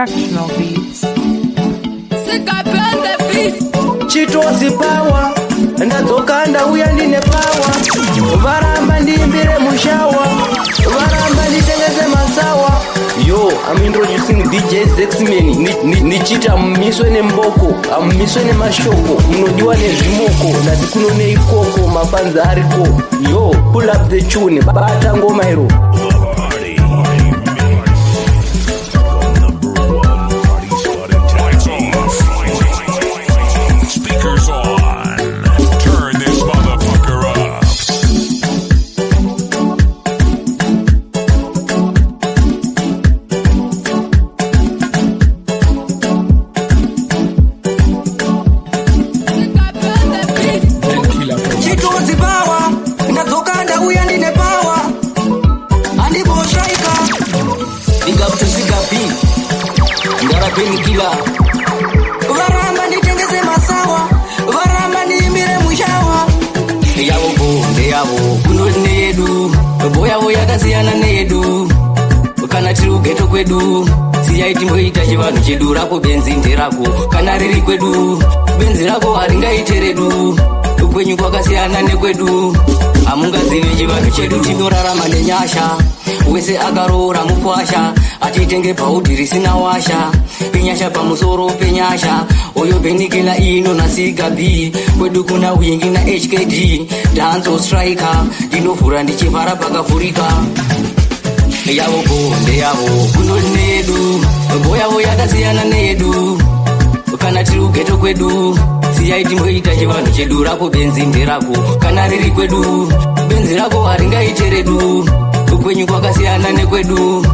Fractional Beats. Chitozi power, ndadzoka, ndauya ndine power. Varamba ndiimbire mushawa, varamba nditengese masawa. Yo, I'm introducing DJ Zexman. Nichita mumiswe nemboko, amumiswe nemashoko, munodiwa nezvimoko. Ndati kuno neikoko, mafanzi ariko. Yo, pull up the tune, bata ngoma iro. The party mix. The number one party spot in town. Lights off. Speakers on. Turn this motherfucker up. Chitozi power, ndadzoka, ndauya ndine power, handiboshaika. Big up to Siga B, Ndara Painkiller. Varamba nditengese masawa, varamba ndiimbire mushawa. Yavo bo ndeyavo, kuno neyedu. Bo yavo yakasiyana neyedu. Kana tiri kugeto kwedu, siyai timboita chivanhu chedu. Rako benzi nderako, kana riri kwedu benzi rako haringaite redu. Kwenyu kwakasiyana nekwedu, hamungazivi chivanhu chedu. Tinorarama nenyasha, wese akaroora mukwasha, atitenge bhaudhi risina washa. Inyasha pamusoro penyasha. Oyo Painkiller ino naSiga B. Kwedu kuna Wingi naHKD, dancehall striker. Ndinovhura ndichivhara pakavhurika. Yavo bo ndeyavo, kuno neyedu. Bo yavo yakasiyana neyedu. Kana tiri kugeto kwedu, siyai timboita chivanhu chedu. Rako benzi nderako, kana riri kwedu benzi rako haringaite redu. Kwenyu kwakasiyana nekwedu,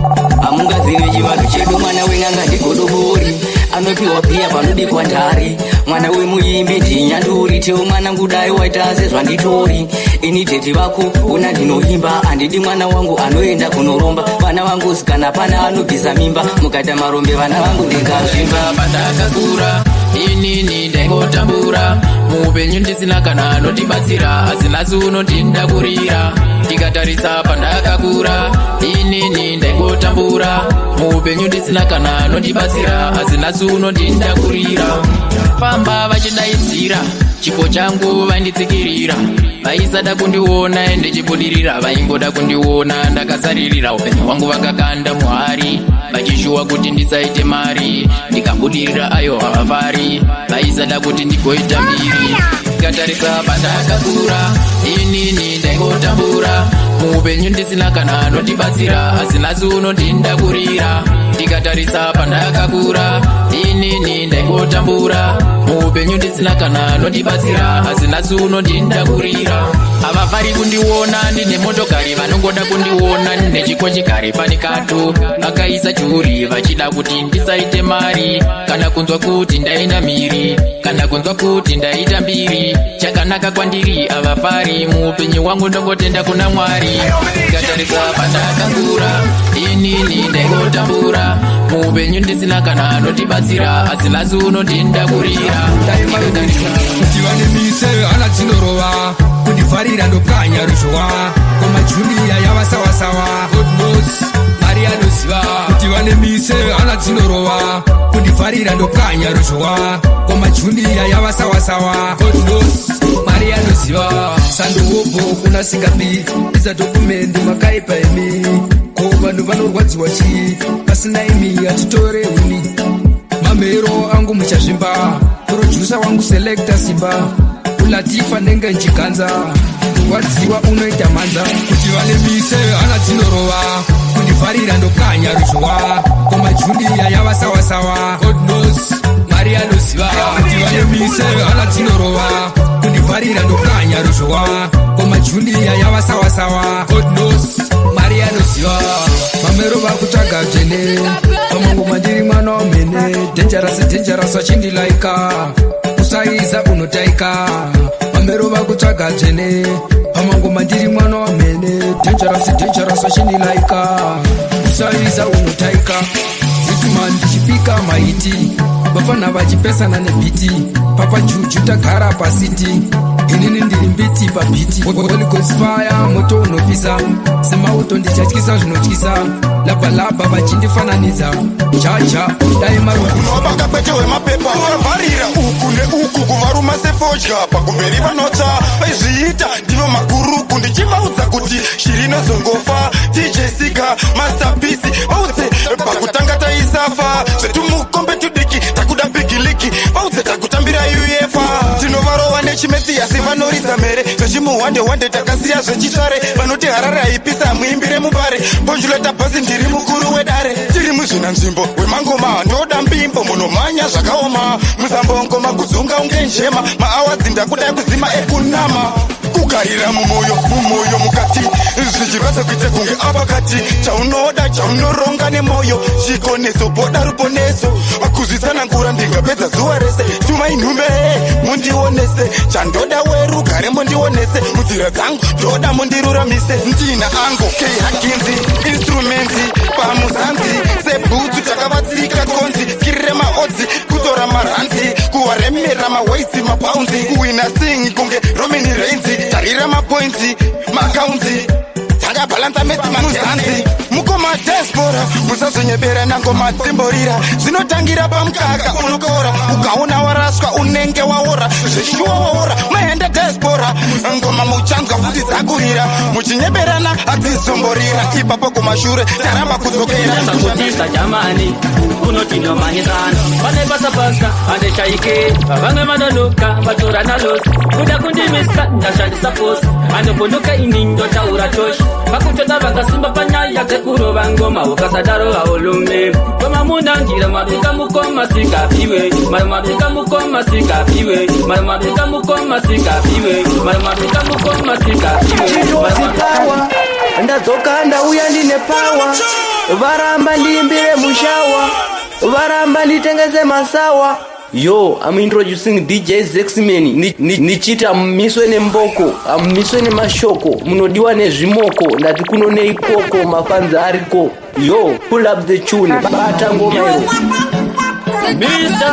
hamungazivi chivanhu chedu. Mwana wen'anga ndigodobori, anopiwa piya panobikwa ndari. Mwana wemuimbi ndinyanduri. Teo mwana ngudai waita sezvanditori ini tete vako. Una ndinoimba, handidi mwana wangu anoenda kunoromba. Vana vangu sikana pana anobvisa mimba, mukaita marombe vana vangu ndingazvimba. Pandakakura inini ndaingotambura muupenyu ndisina kana anotibatsira, asi nhasi uno ndindakurira. Ndikatarisa pandakakura inini ndaingotambura muupenyu ndisina kana anotibatsira, asi nhasi uno ndindakurira. Famba vachidaidzira chipo changu, vanditsikirira, vaisada kundiona ndichibudirira, vaingoda kundiona ndakasaririra. Upenyu hwangu vakakanda muhari, vachishuwa kuti ndisaite mari. Ndikabudirira ayo havavari, vaisada kuti ndigoita mbiri. Ndikatarisa pandakakura inini ndaingotambura muupenyu ndisina kana anotibatsira, asi nhasi uno ndindakurira. Ndikatarisa pandakakura inini ndaingotambura muupenyu ndisina kana anotibatsira, asi nhasi uno ndindakurira. Havavari kundiona ndine motokari, vanongoda kundiona ndine chikochikari. Panikato vakaisa churi, vachida kuti ndisaite mari, kana kunzwa kuti ndaenda mhiri, kana kunzwa kuti ndaita mbiri. Chakanaka kwandiri havafari. Muupenyu hwangu ndongotenda kuna Mwari. Ndikatarisa pandakakura inini ndaingotambura muupenyu ndisina kana anotibatsira, asi nhasi uno ndindakurira. Kuti vane mise hana dzinorova, kundivharira ndopwanya ruzhowa. Kwamajuniya yava sawasawa, God knows, Mwari anoziva. Kuti vane mise hana dzinorova, kundivharira ndopwanya ruzhowa. Kwamajuniya yava sawasawa, God knows, Mwari anoziva. Sandohobho kuna Singabi, isa document, makaipa imi. Ko vanhu vanorwadziwa chii? Pasina imi hatitore huni. Mamhero angu muchazvimba, producer wangu Selector Simba Ulatifa nenge nchiganza, kurwadziwa unoita mhanza. Kuti vane mise hana dzinorova, kundivharira ndopwanya ruzhowa. Kwamajuniya yava sawasawa, God knows, Mwari anoziva. Kuti vane mise hana dzinorova, kundivharira ndopwanya ruzhowa. Kwamajuniya yava sawasawa, God knows, Mwari anoziva. Mamero vakutsvaga dzvene, pamangoma ndiri mwana wamhene. Dangerous, dangerous, vachindilaika, usaiza unotaika. Mamero vakutsvaga dzvene, pamangoma ndiri mwana wamhene. Dangerous, dangerous, vachindilaika, usaiza unotaika. Hitman ndichipika maiti, vafana vachipesana nebhiti. Papa Juju tagara pasiti. Inini ndiri mbiti pabeat. Holy Ghost fire, moto unopisa semauto, ndichatyisa zvinotyisa, labhalabha vachindifananidza chacha dai maruva. Unobaka kwete wemapepa, vavharira uku neuku, kuvaruma sefodya, pakumberi vanotsva, vaizviita ndivo makuruku. Ndichivaudza kuti shiri inozongofa. DJ Sika masterpiece, vaudze pakutanga taisafa zvetumukombe tudiki, takuda big league, vaudze takutambira UEFA. Tinovarova nechimethiasi, vanoridza mhere zvechimuhwande hwande, takasiya zvechitsvare. Vanoti Harare haipisa, muimbire mubare bonjuleta bhasi, ndiri mukuru wedare, tiri muzvinanzvimbo wemangoma, ndoda mbimbo munomhanya zvakaoma, musambongoma kuzunga unge njema, maawadzi ndakudai kuzima ekunama, kugarira mumwoyo, mumwoyo mukati, zvichirwadza kuite kunge apakati. Chaunoda, chaunoronga nemwoyo, chikoneso boda ruponeso, kuzvitsanangura ndingapedza zuva rese. Tumai nhume mundionese chandoda, werugare mundionese munzira dzangu, ndoda mundiruramise. Ndina ango K Hakinzi instruments pamuzanzi sebhutsu, takavatsika konzi skirire maodzi, kutora maranzi, kuwaremera mawaisi mapounds, kuwina sing kunge Roman Reigns, tarira mapoints, macounts, dzakabhalansa metsi muzanzi. Mukoma diaspora, musazonyebera nangoma dzimborira, zvinotangira pamukaka unokora, ukaona waraswa unenge waora, zveshuwa waora. Maenda diaspora, ngoma muchanzwa futi dzakurira, muchinyeberana hadzizomborira ipapo kumashure, taramba kudzokera. Kutisa jamani, kunotinomanyisana pane basa basa handishaike, vamwe vanonoka vatora nalosi, kuda kundimisa ndashandisa force, andobvunduka ini ndotaura toshi, pakutoda vakasimba panyaya dzekurova ngoma, ukasadaro haulume ngoma munanjira mabika mukoma sikapiwe mari, mabika mukoma sikapiwe mari, mabika mukoma sikapiwe mari, mabika mukoma sikapiwe. Chitosi power, ndadzoka, ndauya ndine power. Varamba ndiimbire mushower, varamba nditengese masawa. Yo, I'm introducing DJ Zexman. Nichita miswe nemboko, miswe nemashoko, munodiwa nezvimoko, ndati kuno neikoko, mafanzi ariko. Yo, pull up the tune, bata ngoma iro. Mr.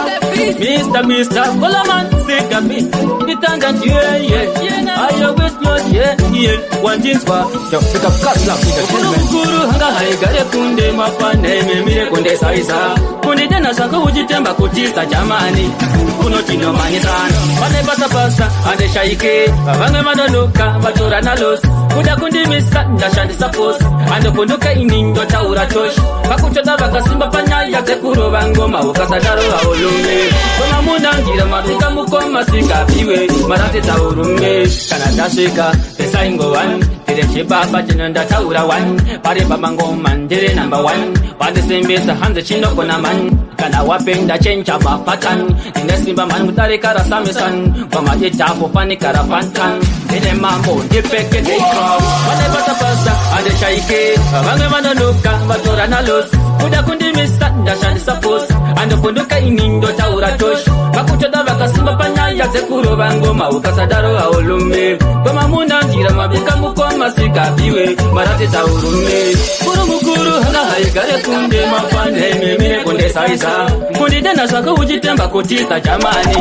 Mr. Mr. Kolaman, stick at me. The yeah. I always not, yeah. Wanjinzwa, Yo, pick up Kasla mukuru Entertainment. Mukuru hanga haigare kunde mafane memire kunde saiza kunditena zvako uchitemba kutisa jamani, kunotinomanyisana pane basa basa handishaike, vamwe vanonoka vatora nalosi, kuda kundimisa ndashandisa force, andobvunduka ini ndotaura toshi, pakutoda vakasimba panyaya dzekurova ngoma, ukasadaro haulume ngoma munanjira mabika mukoma sikapiwe maratidza urume. Kana ndasvika pesaingo 1 ndiri chibaba chino ndataura 1 pari pamangoma ndiri number 1, vandisimbisa hanzi chinogona man, kana wapinda chenja mapattern, ndine simba man kudarika raSamson, ngoma idhapo fanika rafantan, ndine mambo ndipfekedze crown, vane basa basa handishaike, vamwe vanonoka vatora nalosi, kuda kundimisa ndashandisa force, andobvunduka ini ndotaura toshi, pakutoda vakasimba panyaya dzekurova ngoma, ukasadaro haulume ngoma munanjira mabika mukoma sikapiwe maratidza urume. Mukuru mukuru hanga haigare kunde mafane memire kunde saiza kundidena zvako uchitemba kutisa jamani,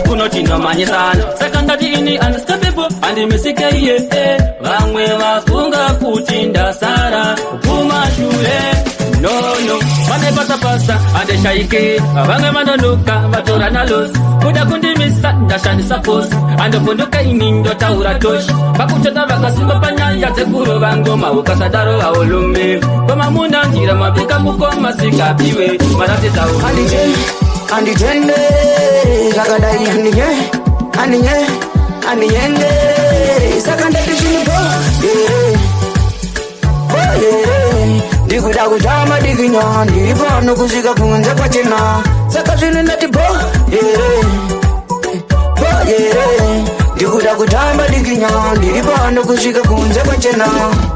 kunotinomanyisana saka ndati ini unstoppable handimisike iye eh. Vamwe vafunga kuti ndasara kumashure, no, vane basa basa handishaike, vamwe vanonoka vatora nalosi, kuda kundimisa ndashandisa force, andobvunduka ini ndotaura toshi, pakutoda vakasimba panyaya dzekurova ngoma, ukasadaro haulume ngoma munanjira mabika mukoma sikapiwe maratidza urume. Anditende zvakadai, handinye, handinye, handinyenge, saka ndati zvinipo here, ndikuda kutamba dikinya, ndiri pano kusvika kunze kwachena, saka zvino ndati bo here, bo here, ndikuda kutamba dikinya, ndiri pano kusvika kunze kwachena,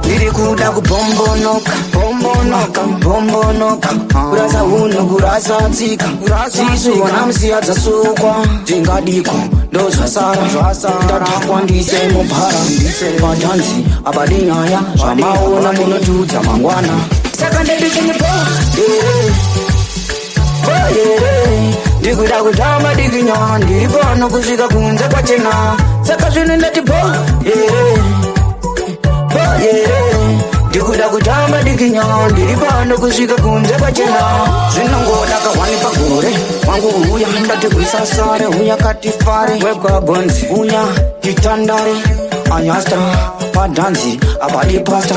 ndiri kuda kubhombonoka, bombonoka, bombonoka, kurasa hunhu, kurasa tsika, sisu vana dzasukwa, ndingadiko ndozvasara, ndadhakwa, ndise mubhara padhanzi abadinyaya, zvamaona munotiudza mangwana, saka ndati chinipo here, here, ndikuda kutamba dikinya, ndiri pano kusvika kunze kwachena. Saka zvino ndati bo here, bo here. Ndikuda kutamba dikinya, ndiri pano kusvika kunze kwachena. Zvinongoda kahwani pagore wangu, uya ndati kuisasare, uya katifare wekabonzi, uya titandare anyasta padhanzi apadi pasta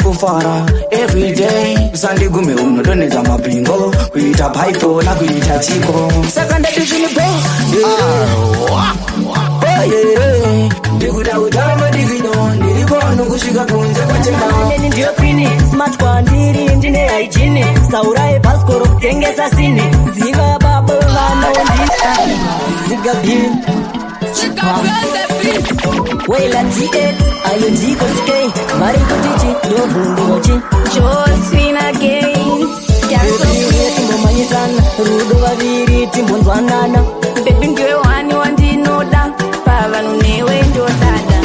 kufara everyday. Usandigume, unodonhedza mapingo, kuita bipolar, kuita tsiko. Saka ndati zvini bo here, ndikuda kutamba dikinya, ndiri pano kusvika kunze kwachena. Neni ndiyo queen, smart kwandiri, ndine hygiene. Saurai bhasikoro kutengesa sini, ziva baba vanondi zigabi Waila T8 ayo ndiko CK vari kutichi ndovhundurochi. Josephine again. Uye timbomanyisana rudo, vaviri timbonzwanana. Baby, ndiwe wani wandinoda pavanhu, newe ndodada.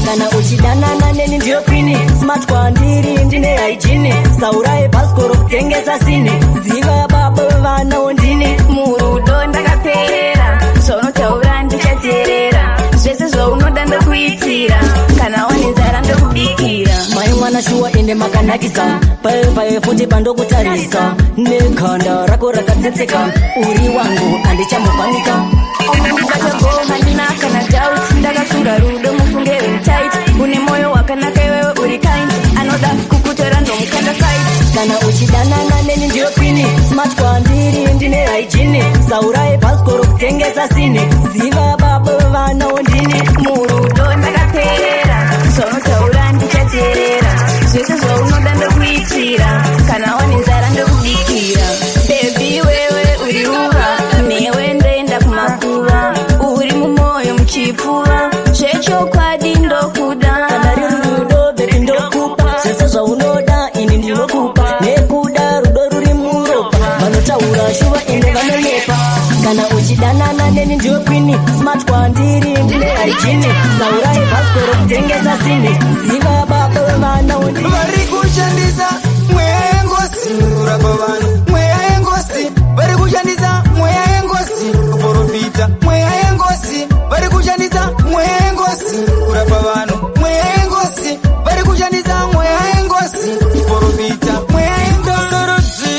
Kana uchidanana neni ndiyo queen, smart kwandiri, ndine hygiene. Saurai bhasikoro kutengesa sini, ziva baba vanawo ndini. Murudo ndakaperera, zvaunotaura ndichateerera, zvese zvaunoda ndokuitira, kana wane nzara ndokubikira. Mai mwana shuwa ende makanakisa, paye paye futi pandokutarisa, nekhanda rako rakatsetseka, uri wangu andichambopanika. Batagoma ndina kana doubt, ndakasunga rudo mufunge tight. Une moyo wakanaka iwewe, uri kind, anoda kukutora ndomukanda fight. Kana uchidanana neni ndiyo queen, smart kwandiri, ndine hygiene. Saurai bhasikoro kutengesa sini, ziva baba vanawo ndini. Murudo ndakaperera, zvaunotaura ndichateerera, zvese zvaunoda ndokuitira, kana wane nzara ndokubikira. Baby, wewe uri ruva, newe ndoenda kumakuva, uri mumwoyo muchipfuva, zvechokwadi ndokuda. Kana riri rudo, baby, ndokupa zvese zvaunoda, ini ndinokupa nekuda rudo ruri muropa. Vanotaura shuva ine vanonyepa. Kana uchidanana neni ndiwe queen, smart kwandiri, ndine hygiene. Saurai bhasikoro kutengesa sini, ziva baba vanawo ndini. Vari kushandisa mweya yengozi kurapa vanhu, mweya yengozi. Vari kushandisa mweya yengozi kuprofita, mweya yengozi. Vari kushandisa mweya yengozi kurapa vanhu, mweya yengozi. Vari kushandisa mweya yengozi kuprofita, mweya yengozi. Rudzi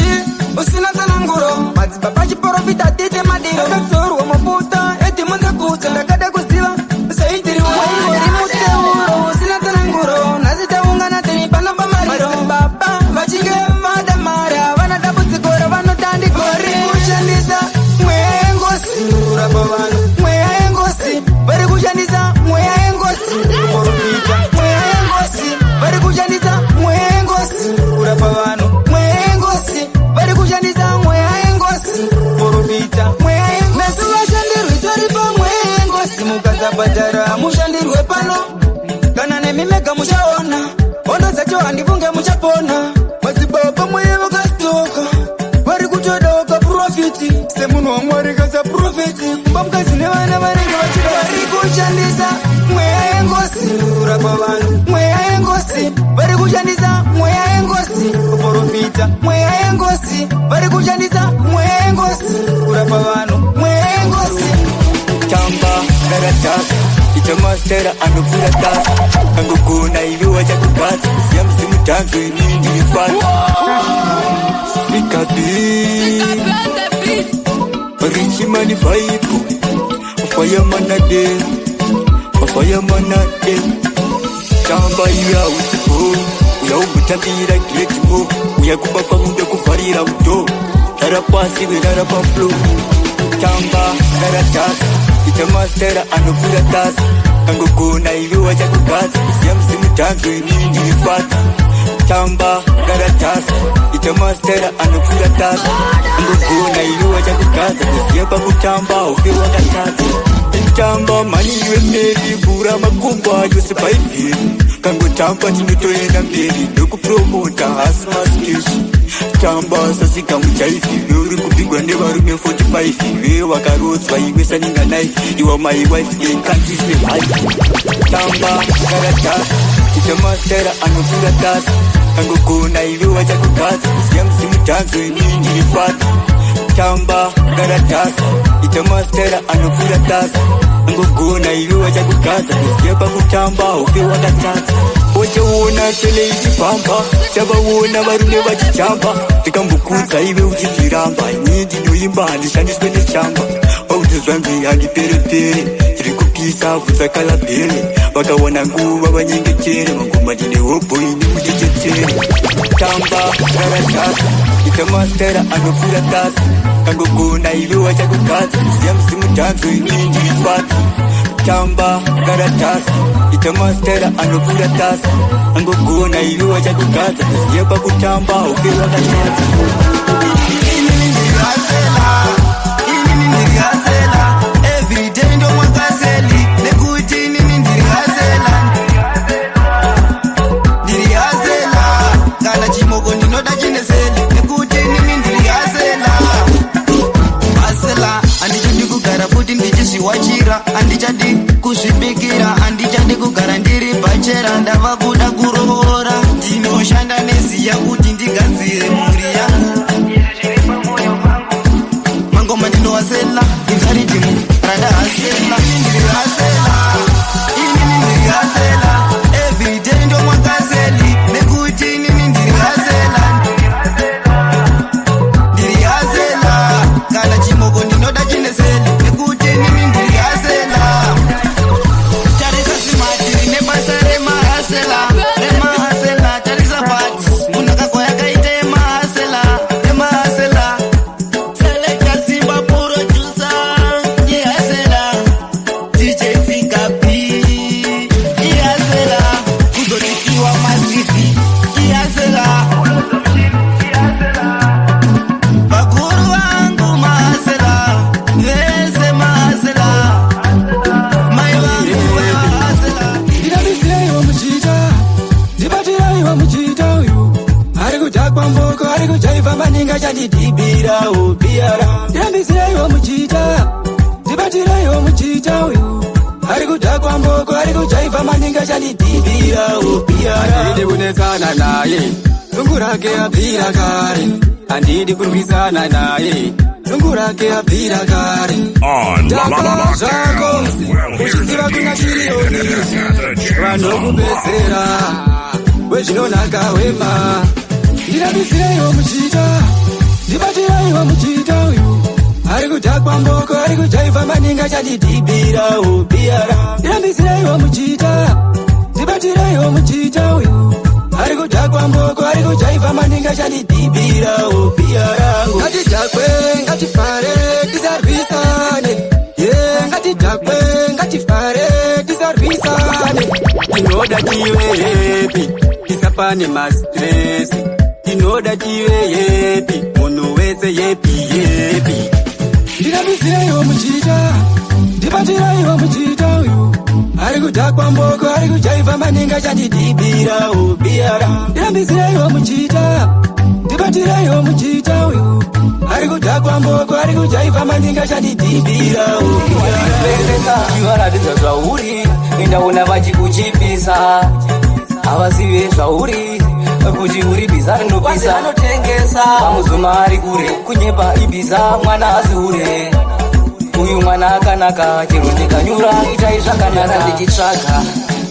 usina tsananguro, madzibaba chiprofita tite madiro, akazorwa mafuta edhimundakutsa. Ndakada kuziva zvaitiriwa uri muteuro usina tsananguro. Nhasi taungana tiri pano pamariro, madzibaba vachinge vada mari havana dambudziko ravanotandikori. Kushandisa mweya yengozi kurapa vanhu, mweya yengozi. Vari kushandisa mweya yengozi kuprofita, mweya yengozi. Vari kushandisa mweya yengozi kurapa vanhu, mweya yengozi. Vari kushandisa mweya yengozi kuprofita, mweya yengozi. Nesu vashandirwi tori pamweya yengozi, mukasabhadhara mushandirwe pano. Kana nemi mega muchaona hondo dzacho, handifunge muchapona. Madzibaba mweya vakastoka, vari kutodoka profit semunhu waMwari kasaprofeti kumba mukadzi nevana vanenge vachida. Vari kushandisa mweya yengozi kurapa vanhu, mweya yengozi. Vari kushandisa mweya yengozi kuprofita, mweya yengozi. Vari kushandisa mweya yengozi kurapa vanhu, mweya yengozi. Tamba karatasa ita mastera anopfura tasa, kangogona iwe wachakugaza ziya muzimutanzo, inini ndiri fata sikabi richimani vibe fayamanade fayamanade. Tamba iwe hausipo, uyaumbotambira getmo, uya kumba kwangu ndokuvharira mudo, rara pasi werara paflo. Tamba karatasa ita mastera anopfura tasa, kangogona iwe wachakugaza ziya muzimutanzo, inini ndiri fata. Tamba karatasa ita mastera anopfura tasa, kangogona iwe wachakugaza kuziya pakutamba ufe wakatadza. Tamba mani iwe meri, vhura makumbo ayo sebhaibheri, kangotamba tinotoenda mberi ndokupromota hasi maskeshi. Tamba sasikamuchaifi, uri kubigwa nevarume 45, iwe wakarodzwa iwe saninga knife, iwa my wife can't survive. Tamba karatasa ita mastera anopfura tasa, kangogona iwe wachakugaza ziya muzimutanzo, inini ndiri fata. Tamba karatasa ita mastera anopfura tasa. Angogona iwe wachakugadza kuziya pakutamba ufe wakatadza. Wachaona sele ichifamba, chavaona varume vachichamba. Ndikambokudza iwe uchizviramba, ini ndinoimba handishandiswe nechamba. Pauti zvanzi handiperepere, tiri kupisa bvunza kalabhele. Vakawana nguva vanyengetere, mangoma ndine hobho ini muchechetere. Tamba karatasa, ita mastera anopfura tasa. Kangogona iwe wachakugadza, ziya musimu dhanzo ini ndiri fata. Tamba karatasa, ita mastera anopfura tasa. Angogona iwe wachakugadza, ziya pakutamba ufe wakatadza. Inini ndiri hustler, inini ndiri hustler, everyday ndomwa kaseli, nekuti inini ndiri hustler, ndiri hustler, kana chimoko ndinoda chine seli, nekuti inini ndiri hustler, hustler, handichadi kugara futi ndichizviwachira, handichadi kuzvibikira, handichadi kugara ndiri bachelor, ndava kuda kuroora, ndinoshanda neziya kuti ndigadzire mhuri yangu. Mangoma ndinowasela, inzaridimu randahasela. Ndiri hustler, inini ndiri hustler, everyday ndomwa kaseli, nekuti inini ndiri hustler, ndiri hustler, kana chimoko ndinoda chine seli, nekuti inini ndiri hustler. Tarisa simati rine basa remahustler, remahustler, tarisa pati kunaka kwayakaita emahustler, emahustler. Selector Simba producer, ihustler. DJ Fika P, ihustler. Kuzotikiwa masifi, ihustler. Vakuru vangu mahustler, vese mahustler. Mai vangu vahustler. Ndinabisiraiwo muchiita, ndibatiraiwo muchiita uyu ari kudhakwa mboko, ari kujaivha maninga, chandidhibirawo biyara. Ndinabisiraiwo muchiita, ndibatiraiwo muchiita uyu ari kudhakwa mboko, ari kujaivha maninga, chandidhibirawo biyara. Handidi kunetsana naye, dzungu rake abvira kare. Handidi kurwisana naye, dzungu rake abvira kare. On Dhakwa zvako lockdown. Well, here's the uchiziva kuna DJ chiriyoni that got the jams on vanokubetsera wezvinonaka wema. Ndinabisiraiwo muchiita, ndibatiraiwo muchiita uyu ari kudhakwa mboko, ari kujaivha maninga, chandidhibirawo biyara. Ndinabisiraiwo muchiita, ndibatiraiwo muchiita uyu ari kudhakwa mboko, ari kujaivha maninga, chandidhibirawo biyara. Ngatidhakwe, ngatifare, tisarwisane. Ye, ngatidhakwe, ngatifare, tisarwisane. Tinoda tive happy, tisapane mastress. Tinoda tive happy, munhu wese happy happy. Ndinabisiraiwo muchiita, ndibatiraiwo muchiita uyu ari kudhakwa mboko, ari kujaivha maninga, chandidhibirawo biyara. Ndinabisiraiwo muchiita, ndibatiraiwo muchiita uyu ari kudhakwa mboko, ari kujaivha maninga, chandidhibirawo. Wandipengesa, chivaratidza zvauri, ndaona vachikuchipisa, havazive zvauri kuti uri bhiza rinopisa, anotengesa pamuzuma ari kure kunyepa, ibhiza mwana asi ure. Uyu mwana akanaka, chero ndikanyura itai zvakanaka. Ndichitsvaga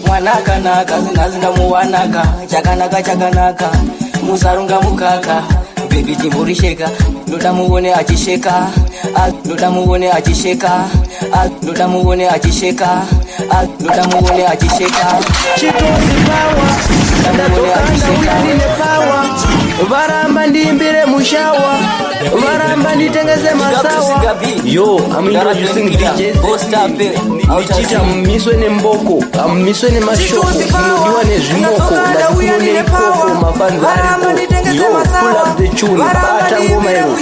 mwana akanaka, zinhazi ndamuwanaka, chakanaka chakanaka, musarunga mukaka. Baby, chimborisheka, ndoda muone achisheka. Ah, ndoda muone achisheka. Ah, ndoda muone achisheka. Ah, ndoda muone achisheka. Chitozi power, ndadzoka ndauya ndine power. Varamba ndiimbire mushower, varamba nditengese masawa. Yo, I'm introducing DJ ndichiita mumiswe nemboko, amumiswe nemashoko, munodiwa nezvimoko, ndati kuno neikoko mafanzi ariko. Yo, pull up the tune, bata ngoma iro.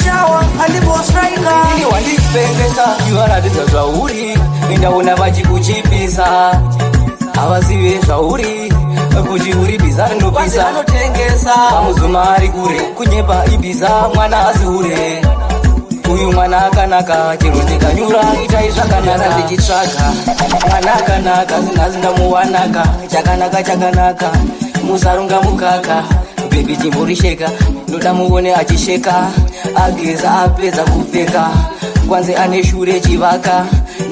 Ini wandipengesa, chivaratidza zvauri, ndaona vachikuchipisa, havazive zvauri kuti uri bhiza rinopisa, anotengesa pamuzuma ari kure kunyepa, ibhiza mwana asi ure. Uyu mwana akanaka, chero ndikanyura itai zvakanaka. Ndichitsvaga mwana akanaka, zinhazi ndamuwanaka, chakanaka chakanaka, musarunga mukaka. Baby, chimborisheka, ndoda muone achisheka, ageza apedza kupfeka, kwanze ane shure chivaka.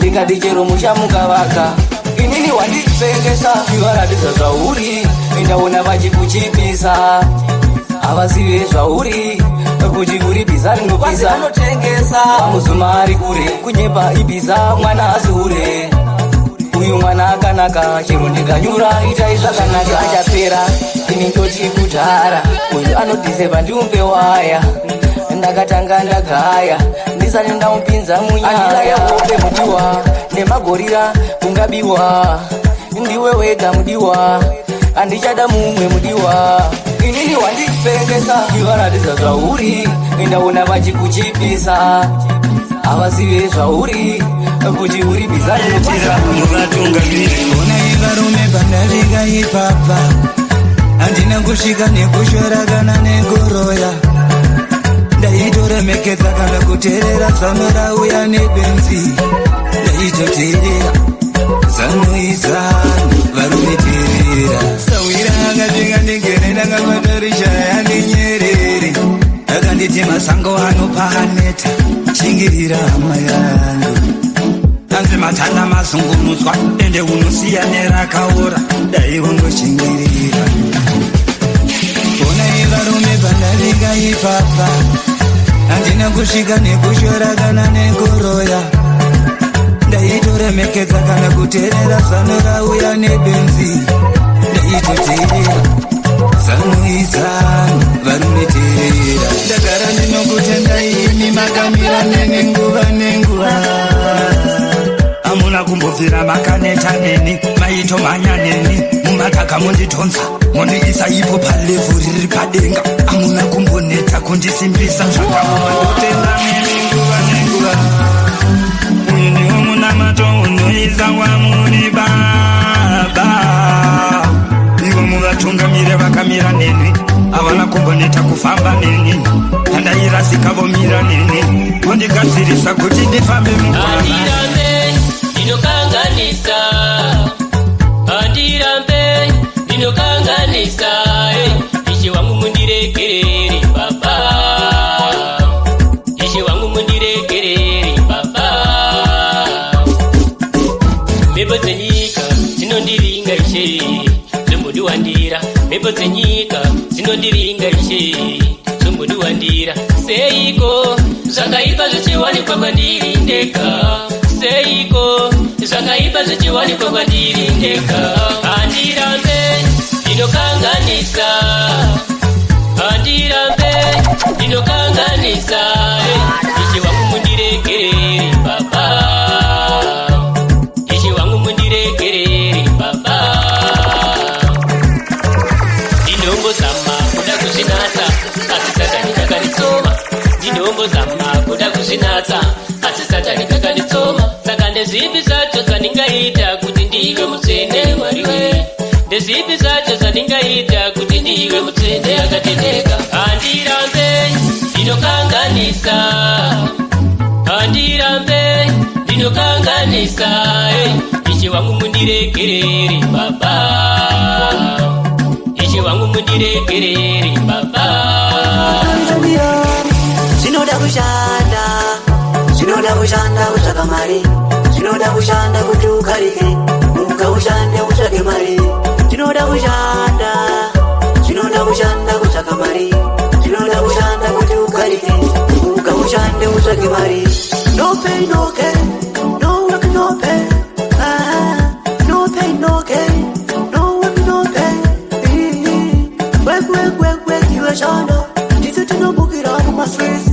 Ndikati chero musha mukavaka, inini wandipengesa. Ivaratidza zvauri, ndaona vachikuchipisa. Havazive zvauri, kuti uri bhiza rinopisa. Anotengesa muzuma ari kure, kunyepa ibhiza. Mwana asi ure uyu, mwana akanaka, chero ndikanyura. Itai zvakanaka, achapera. Ini ndoti kudhara, uyu anodhiseva, ndiumbe waya. Ndakatanga ndagaya ndisati ndamupinza munyaya yahope. Mudiwa, nemagorira ungabiwa, ndiwe wega mudiwa, handichada mumwe mudiwa. Inini wandipengesa. Ivaratidza zvauri, ndaona vachikuchipisa. Havazive zvauri, kuti uri bhiza rinopisa. Muvatungamiri, onai varume, pandasvika ipapa handina kusvika nekushora kana nekoroya. Ndaitoremekedza kana kuteerera zano rauya nebenzi. Ndaitoteerera zano izano. Varume, teerera. Sawira akasvika ndigere, ndakabatarishaya ndinyerere. Akanditi masango anopa aneta, shingirira hama yangu. Hanzi matanda mazungunutswa, ende unosiya nerakaora, dai undoshingirira. Onai varume, pandasvika ipapa handina kusvika nekushora kana nekoroya. Ndaitoremekedza kana kuteerera zano rauya nebenzi. Ndaitoteerera zano izano. Varume, teerera. Ndagara ndinokutendai imi makamira neni nguva nenguva. Hamuna kumbobvira makaneta neni, maitomhanya neni mumataka, munditonza, mundiisa ipo palevel riri padenga. Hamuna kumboneta kundisimbisa zvakaoma. Ndotenda nemi nguva nenguva. Uyu ndiwo munamato unoisa wamuri baba. Ivo muvatungamire vakamira neni, havana kumboneta kufamba neni. Pandairasika vomira neni, vondigadzirisa kuti ndifambe mugwara. Handirambe, ndinokanganisa. Handirambe, ndinokanganisa. Ishe wangu, mundiregerere baba. Ishe wangu, mundiregerere baba. Mhepo dzenyika dzinondivinga ishe, dzombondiwandira. Mhepo dzenyika dzinondivinga ishe, dzombondiwandira. Seiko zvakaipa zvichiwanikwa kwandiri ndega? Seiko zvakaipa zvichiwanikwa kwandiri ndega? Handirambe, ndinokanganisa. Handirambe, ndinokanganisa. Ishe wangu, mundiregerere baba. Ishe wangu, mundiregerere baba. Ndinombozama kuda kuzvinatsa, asi Satani kakanditsoma. Ndinombozama kuda kuzvinatsa, asi Satani kakanditsoma. Saka ndezvipi zvacho zvandingaita kuti ndive mutsvene, Mwari we? Ndezvipi zvacho zvandingaita kuti ndive mutsvene akatendeka? Handirambe, ndinokanganisa. Handirambe, ndinokanganisa. Ishe wangu, mundiregerere baba. Ishe wangu, mundiregerere baba. Zvinoda kushanda, zvinoda kushanda kutsvaka mari. Zvinoda kushanda kuti ugarike, muka ushande utsvake mari. Zvinoda kushanda, zvinoda kushanda kutsvaka mari. Zvinoda kushanda kuti ugarike, muka ushande utsvake mari. No pain, no gain. No work, no pay. Ah, no pain, no gain. No work, no pay. Work, work, work, work, iwe shanda. Ndisi tinomukira mumastreets,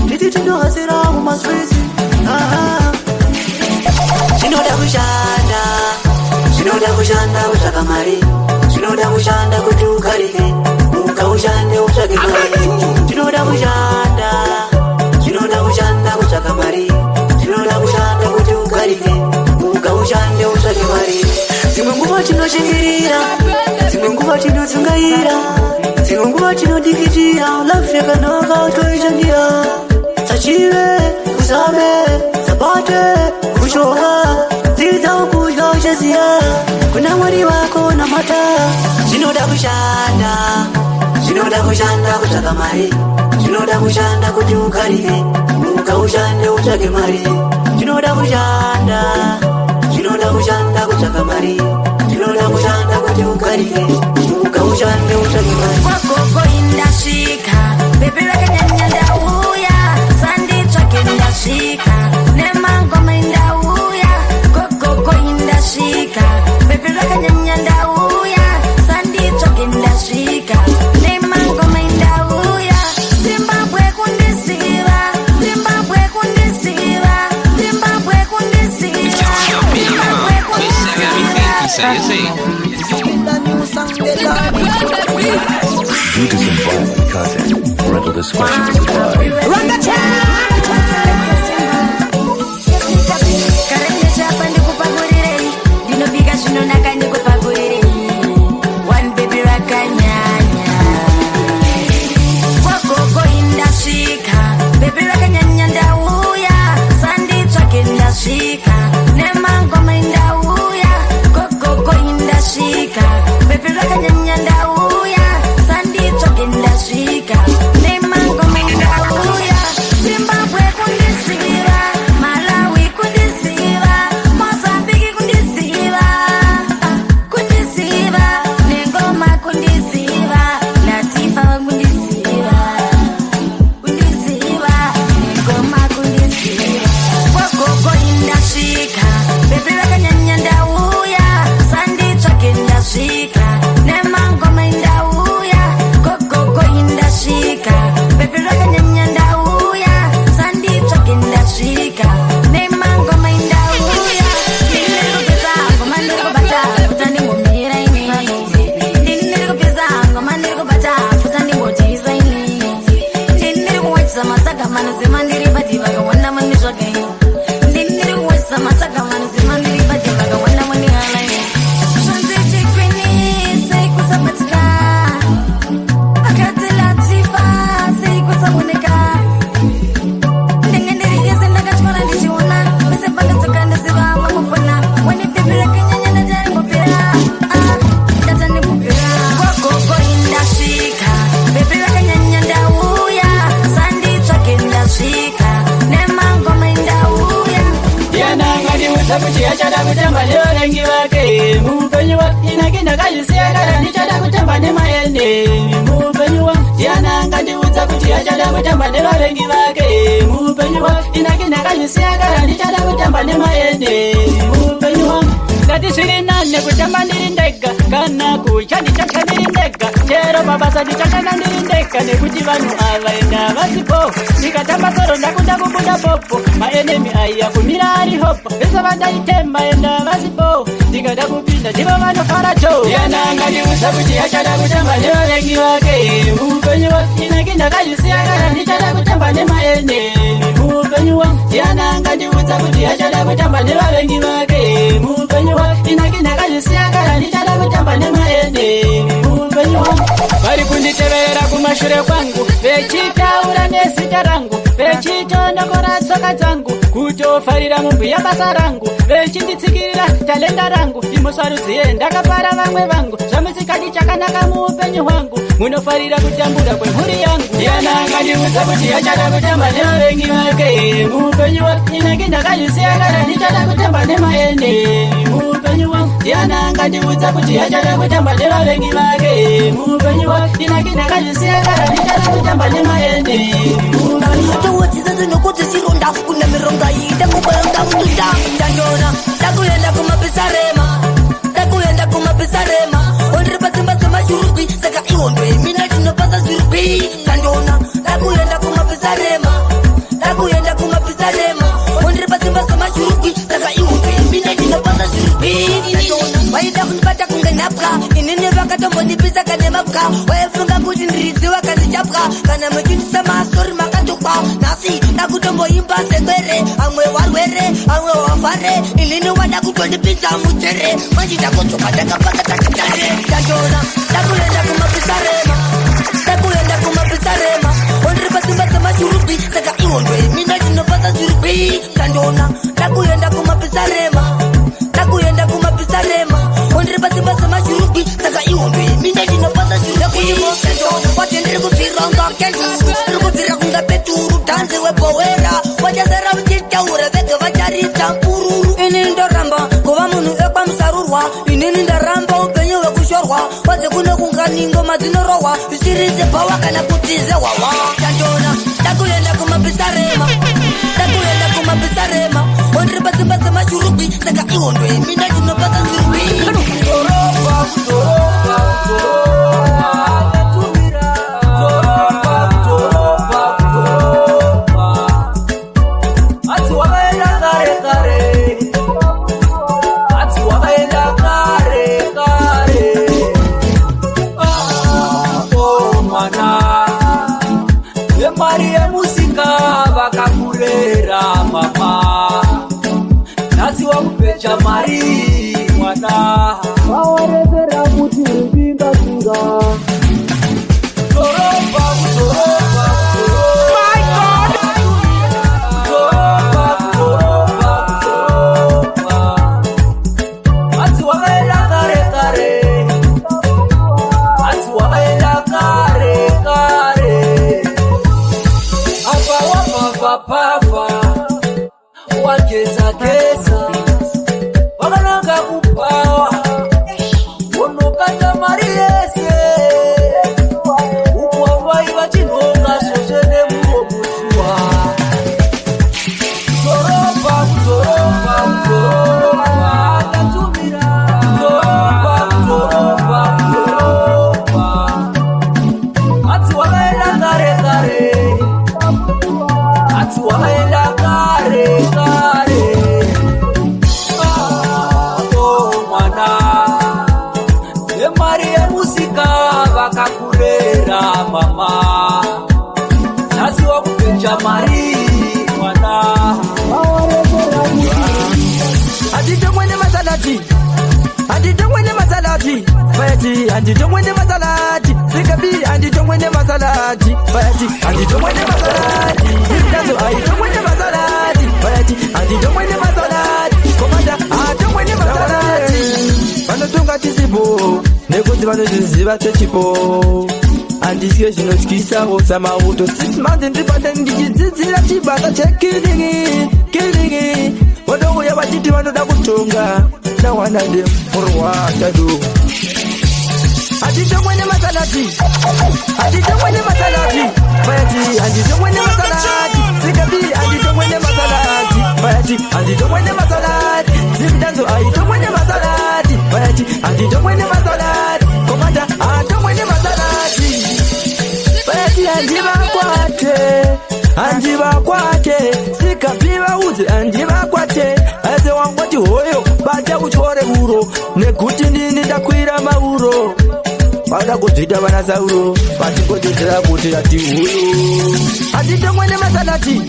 ndisi tinohasira mumastreets. Ah. Zvinoda kushanda, zvinoda kushanda kutsvaka mari. Zvinoda kushanda kuti ugarike, muka ushande utsvake mari. Zvinoda kushanda, zvinoda kushanda kutsvaka mari. Zvinoda kushanda kuti ugarike, muka ushande utsvake mari. Dzimwe nguva tinoshingirira, dzimwe nguva tinodzungaira, dzimwe nguva tinodikitira. Life yakanaka toishandira. Sachive usame sabate kushonga, dzidza kudya uchaziya kuna Mwari wako namata. Zvinoda kushanda, zvinoda kushanda kutsvaka mari. Zvinoda kushanda kuti ugarike, muka ushande utsvake mari. Zvinoda kushanda. kushanda. Zvinoda kushanda kutsvaka mari. Zvinoda kushanda kuti ugarike. Muka ushande utsvake mari. Kwagogo indasvika, baby rakanyanya ndauya, sanditsvake ndasvika, nemangoma indauya. Gogogo indasvika, baby rakanyanya ndauya, sanditsvake ndasvika, nemangoma indauya. Zimbabwe kundiziva, Zimbabwe kundiziva, Zimbabwe kundiziva, Zimbabwe Due to some violent content, parental discretion is advised. Run the Karenge chapa ndikupakurirei, ndinobika zvinonaka ndikupakurirei. One baby rakanyanya. Kwagogo indasvika, baby rakanyanya ndauya, sanditsvake ndasvika, nemangoma indauya. Gogogo indasvika, baby rakanyanya ndauya, sanditsvake ndasvika, nemangoma indauya. Zimbabwe kundiziva, Malawi kundiziva, Mozambique kundiziva, kundiziva, nengoma kundiziva, Latifa kundiziva, kundiziva, nengoma kundiziva. Kwagogo indasvika, baby rakanyanya ndauya, sanditsvake ndasvika, nemangoma indauya. Gogogo indasvika, baby rakanyanya ndauya, sanditsvake ndasvika, nemangoma indauya. Ndini kupisa ngoma ndiri kubata, futa ndingomira ini. Ndini kupisa ngoma ndiri kubata, futa ndingotiza ini. Ndini kuwachisa matsaga manozema ndiri pati vakawanda manditsvaga ini. Ndini kuwachisa matsaga manozema ndiri pati vakawanda mandihala ini. Zvanzi chikwini sei kusabatika, akati Latifa sei kusaoneka. Ndenge ndiri yese ndakatyora ndichiona pese pandadzoka ndaziva mamupona. Wani baby rakanyanya ndatarimbopera, ah, ndatanimbopera. Kwagogo indasvika, baby rakanyanya ndauya, sanditsvake ndasvika, nemangoma indauya. Ndianangandiudza kuti achada kutamba nevavengi vake muupenyu wa inaki ndakazvisiya kana ndichada kutamba nemaende muupenyu wa. Ndianangandiudza kuti achada kutamba nevavengi vake muupenyu wa inaki ndakazvisiya kana ndichada kutamba nemaende muupenyu wa. Ndati zviri nane kutamba ndiri ndega, kana kutya ndichatya ndiri ndega, chero mabasa ndichashanda ndiri ndega, nekuti vanhu ava enda vasipo. Ndikatamba soro ndakunda kubuda popo, maenemy aya kumira ari hopo, vese vandaitemba enda vasipo. Ndikada kupinda ndivo vanofara cho. Ndianangandiudza kuti achada kutamba nevavengi vake muupenyu wa inaki ndakazvisiya kana ndichada kutamba nemaende muupenyu wa. Ndianangandiudza kuti achada kutamba nevavengi vake muupenyu wa inaki ndakazvisiya kana ndichada kutamba nemaende muupenyu wa. Vari kunditeverera kumashure kwangu vechitaura nezita rangu, vechitondokora tsoka dzangu, kutofarira mumbuya basa rangu, vechinditsikirira talenda rangu. Imusarudziye ndakapara vamwe vangu, zvamusikadi chakanaka muupenyu hwangu, munofarira kutambura kwemhuri yangu. Ndianangandiudza kuti achada kutamba nevavengi vake muupenyu wa inaki ndakazvisiya kana ndichada kutamba nemaende muupenyu wa. Ndianangandiudza kuti achada kutamba nevavengi vake muupenyu wa inaki ndakazvisiya kana ndichada kutamba nemaende muupenyu wa. Towodzisa zvinokudzi chironda une mironga ida kubayonga mututa chandona ndakuenda kumapisarema, ndakuenda kumapisarema ondiri pasimba semashurugwi saka ihondwe mina ndinopasa zvirugwi. Chandona ndakuenda kumapisarema, ndakuenda kumapisarema ondiri pasimba semashurugwi saka ihondwe mina ndinopasa zvirugwi. Chandona vaida kundibata kunge nhapwa, inini vakatombondipisa kane mapwa, waifunga kuti ndiridziwa kandichapwa, kana muchindisa masori makatukwa. Nhasi ndakutomboimba sekwere, amwe warwere amwe wafare, inini wada kutondipinza muchere, manje ndakudzoka ndakapaka takitare. Chandona ndakuenda kumapisarema, ndakuenda kumapisarema ondiri pasimba semashurugwi saka ihondwe mina ndinopasa zvirugwi. Chandona ndakuenda kumapisarema, ndakuenda kumapisarema ondiri pasimba semashurugwi saka ihondwe mina ndinopasa zvirugwi. Wati ndiri kubvira kunga kenduru, ndiri kubvira kunga peturu, dhanzi webhowera wachasara. Vataura vega vacharidza mpururu. Inini ndoramba kuva munhu ekwamusarurwa. Inini ndaramba upenyu hwekushorwa. Kwanze kuno kungani ngoma dzinorohwa zvisiri zebhawa kana kuti zehwahwa. Chandona ndakuenda kumapisarema, ndakuenda kumapisarema. Ondiri patsimba dzemashurugwi, saka ihondo yemina ndinopatsa nzurugwi. Dhorobha, dhorobha, dhorobha, ndatumira. Dhorobha, dhorobha, dhorobha. Hanzi wakaenda kare kare. Hanzi wakaenda kare kare. Ah, oh mwana. Vemari yemusika vakakurera mama. Nhasi wakupecha mari mwana. Vawarezera kuti ringasinga. Dhorobha, dhorobha, dhorobha, dhorobha, dhorobha. Hanzi wakaenda kare kare. Hanzi wakaenda kare kare. Apa wapapa wageza geza, wakananga kupawa, unokata mari yese uku wavai vachinhonga svosve nemuromushuwa. Dhorobha, dhorobha, dhorobha, ndatumira. Dhorobha, dhorobha, dhorobha. Hanzi wakaenda kare kare. Hanzi wakaenda kare kare. Ah, oh mwana, vemari yemusika vakakurera mama. Nhasi wakupecha mari mwana. Handitongwe nemasalati, handitongwe nemasalati bayati, handitongwe nemasalati sikabi, handitongwe nemasalati bayati, handitongwe nemasalati zimdazo, haitongwe nemasalati bayati, handitongwe nemasalati komanda, hatongwe nemasalati. Vanotonga tisipo nekuti vanozviziva sechipo. Handitye zvinotyisawo samauto. 6 months ndipate ndichidzidzira chibasa chekilling killing. Vanouya vachiti vanoda kutonga nawanande murwatado. Handitongwe nemasalati, handitongwe nemasalati bayati, handitongwe nemasalati sikabi, handitongwe nemasalati bayati, handitongwe nemasalati zimdanzo, haitongwe nemasalati bayati, handitongwe nemasalati komanda, hatongwe nemasalati bayati. Handivakwate, handivakwate sikapi, vaudze handivakwate. Ase wangoti hoyo bata utyore uro nekuti ndini ndakwira mauro. Vada kuzviita vana Sauro vachingotodzera kuti ati huyo. Handitongwe nemasalati,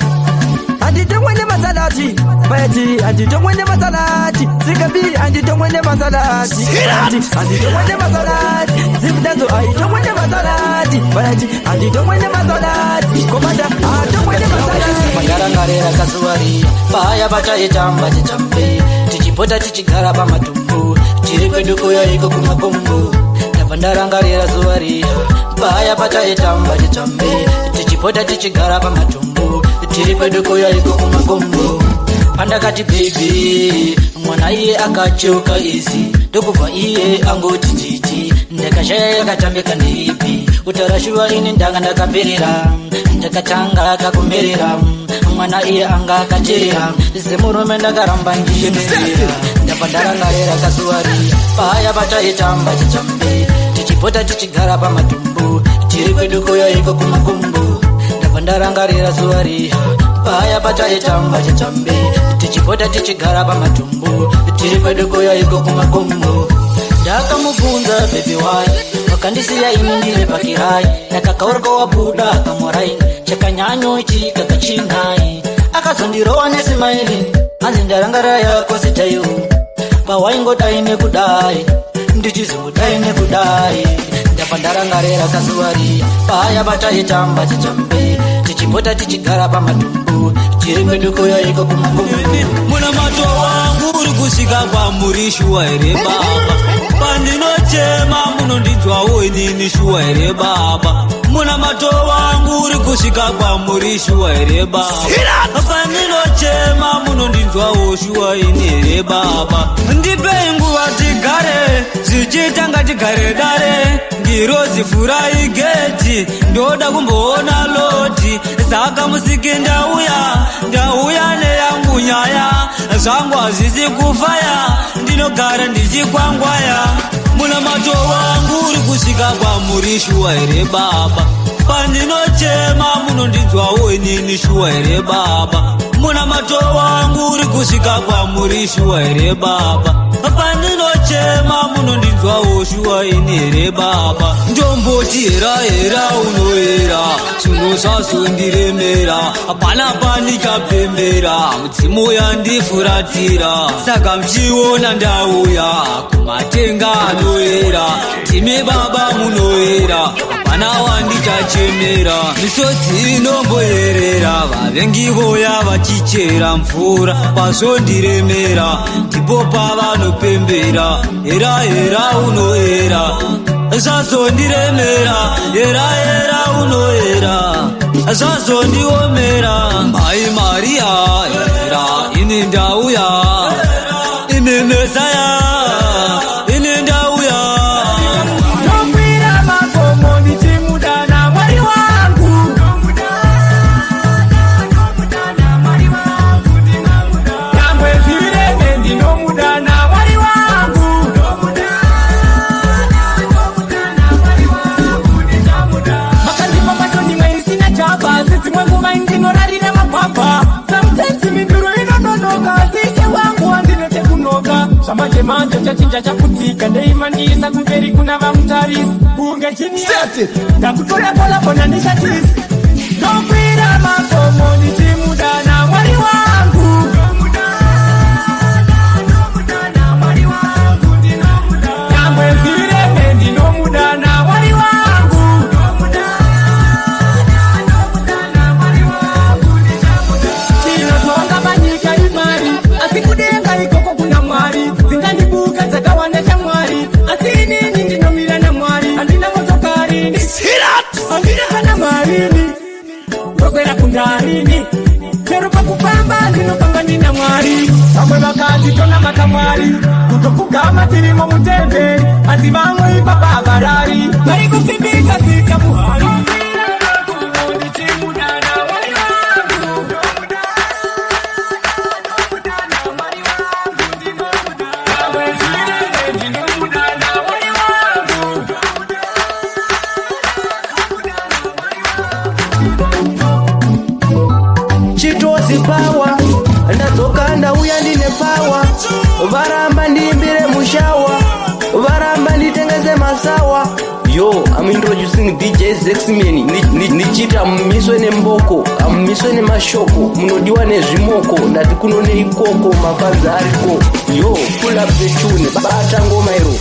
handitongwe nemasalati bayati, handitongwe nemasalati sikabi, handitongwe nemasalati bayati, handitongwe nemasalati zimdanzo, haitongwe nemasalati bayati, handitongwe nemasalati komanda, hatongwe nemasalati. Pandarangarira kazuva riya paya pataitamba chichambe, tichipota tichigara pamatumbu, tiri kwedu kuya iko kumakumbu. Ndabva ndarangarira zuva riya paya pataitamba chichambe, tichipota tichigara pamatumbu, tiri kwedu kuya iko kumakumbu. Pandakati baby, mwana iye akacheuka izi, ndokubva iye angoti titi. Ndakashaya yakatambika ndeipi utarashuva. Ini ndanga ndakaperera, ndakatanga kakumerera. Mwana iye anga akaterera, semurume ndakaramba ndichimerera. Ndabva ndarangarira kazuva riya paya pataitamba chichambe, tichipota tichigara pamatumbu, tiri kwedu kuya iko kumakumbu. Ndabva ndarangarira zuva riya paya pataitamba chichambe, tichipota tichigara pamatumbu, tiri kwedu kuya iko kumakumbu. Ndakamubvunza, "Baby, why wakandisiya ini ndiri pakirai?" Ndakakaurwa wabuda kamoraini, chakanyanyoitika kakachinai. Akazondirowa nesmile, hanzi, "Ndarangarira yako style, pawaingodai nekudai, ndichizongodai nekudai." Ndabva ndarangarira kazuva riya paya pataitamba chichambe, tichipota tichigara pamatumbu, tiri kwedu kuya iko kumakumbu. Munamato wangu uri kusvika kwamuri shuwa here baba? Pandinochema munondinzwawo inini shuwa here baba? Munamato wangu uri kusvika kwamuri shuwa here baba? Pandinochema. Pandinochema munondinzwawo shuwa ini here baba? Ndipei nguva tigare, zvichiita tigare dare. Ngirozi furai geti, ndoda kumboona Loti. Saka musiki ndauya, ndauya neyangu nyaya. Zvangu hazvisi kufaya, ndinogara ndichikwangwaya. Munamato wangu uri kusvika kwamuri shuwa here baba? Pandinochema munondinzwawo inini shuwa here baba? Munamato wangu uri kusvika kwamuri shuwa here baba? Pandinochema munondinzwawo shuwa ini here baba? Ndomboti hera hera unoera, zvinhu zvazondiremera, hapana pandichapembera, mudzimu yandifuratira. Saka muchiona ndauya kumatenga anoera, ndimi baba munoera, hapana wandichachemera. Misodzi inomboyerera, vavengi voya vachichera mvura, pazvondiremera ndipo pavanopembera. Hera hera unoera, zvazondiremera. Hera hera unoera, zvazondiomera. Mai Maria hera, ini ndauya, imi Mesaya, ini ndauya. Ndokwira makomo ndichimudana Mwari wangu. Nyangwe zvireme ndinomudana Mwari wangu. Makandipa macho isina java, asi dzimwe nguva ndinorarira magwavha. Sometimes minduro inononoka, asi Ishe wangu handinote kunoka. Zvamanje manje chachinja chaputika, ndeimandisa kumberi kuna vamutarisi kunge genius. Ndakutora collabo nandishatisi. Ndokwira makomo ndichimudana Mwari wangu. Nyangwe zvireme ndinomudana Mwari wangu. Chinotonga panyika imari, asi kudenga ikoko kuna Mwari. Dzingandibuka dzakawanda chamwari, asi inini ndinomira naMwari. Handina motokari, handina kana marini, ndokwera kundarini. Chero pakufamba ndinofamba ndina Mwari. Vamwe vakati tonamata Mwari kutopfugama tirimo mutemberi, asi vamwe ipapa havarari, vari kupfimbika zita muhari. Ndichimudana Mwari wangu. Nyangwe zvireme ndinomudana Mwari wangu. Chitozi power, ndadzoka ndauya ndine power. Varamba ndiimbire mushower, varamba nditengese masawa. Yo, I'm introducing DJ Zexman. Ndichita mumiswe nemboko, amumiswe nemashoko, munodiwa nezvimoko. Ndati kuno neikoko, mafanzi ariko. Yo, pull up the tune, bata ngoma iro.